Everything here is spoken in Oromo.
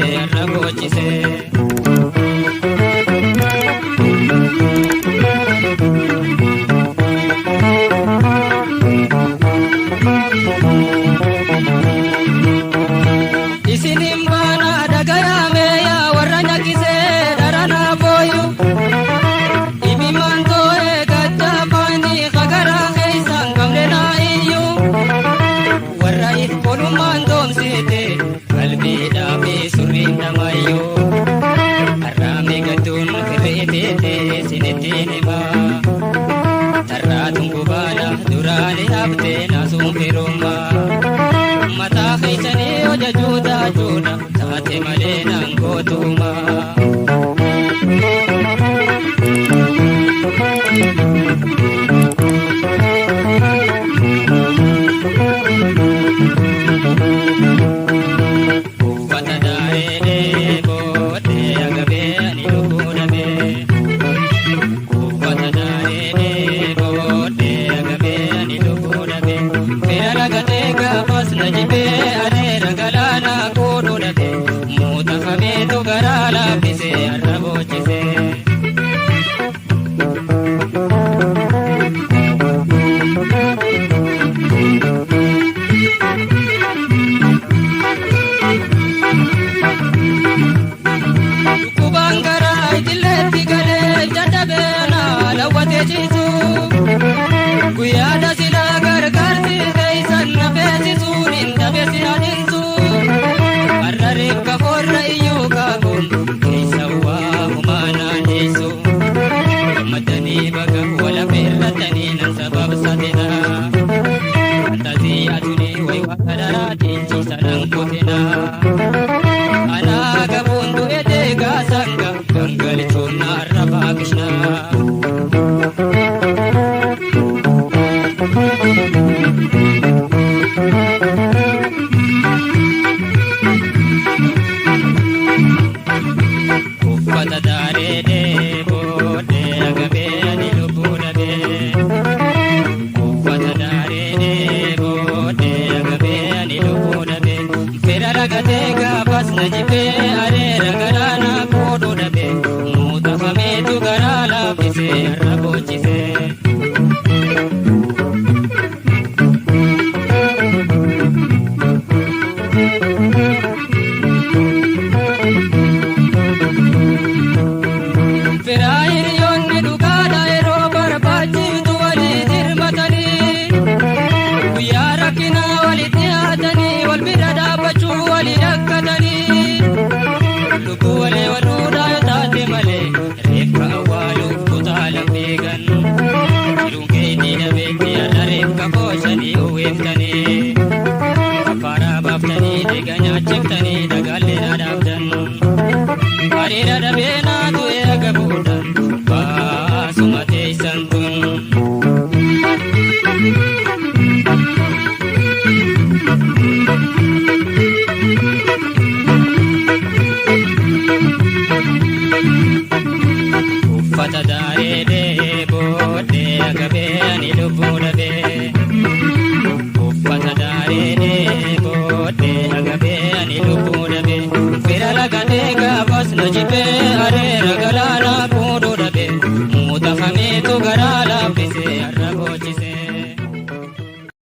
laaffisee har'a boochisee. Isinin baanaa dhagayame yaa warra nyakkisee dharanaa booyu. Ibimaan too'ee gadda fagaraa keessaan qabne naa iyyuu. Warra if qolummaan doomsite qalbiidhaa fi surriin namayyuu. Har'aame gadduun firreeteete sinittiin himaa. Tarraatuun gubaadha duraani haftee naasuun firummaa. Mataa keessanii hojajuudha juudha taate malee naan gootumaa. Uffata daaree booddee agabee ani lubbuu dhabee. Uffata daaree booddee agabee ani lubbuu dhabee. Fira ragatee gaafas na jibee areera galaanaa kooduu dhabee. Muuta fameetu garaa laaffisee har'a boochisee. Dhukkubaan garaa idileetti galee jajjabeena lawwatee ciisu. Guyyaa silaa gargaarsi keeysan na feesisuun hin dhabeessi adeemsu. Har'a reeffa korra iyyuu kaakuun keessa waa humaanaan dhiisu. Gammadanii baga wala feerratanii nan sababsatina. Fantasii atunii wayi waa kadharaatiin ciisanan kutina. Anaa gabuun du'e deegaa sanga gangalchuun narra baakishna. Uffata daaree booddee agabee ani lubbuu dhabee. Uffata daaree booddee agabee ani lubbuu dhabee. Fira ragatee gaafas na jibee areera galaanaa kooduu dhabee. Muuta fameetu garaa laaffisee har'a boochisee. Firaa hiriyoonni dhugaadha yeroo barbaachiftu walii dirmatanii. Guyyaa rakkinaa walitti dhiyaatanii wal bira dhaabbachuu walii rakkatanii. Lubbuu walii waluudhaa yoo taate malee reeffa awwaaluuf kutaa lammeegan. Jiruun keetii dhabeetti har'a reeffa booshanii uwwiftanii. Afaaraa baaftanii dhiiga nyaachiftanii dhagaallee dhaabdan. Hariira dhabee naatu erga boodan baasuma teessan tun. Uffata daaree.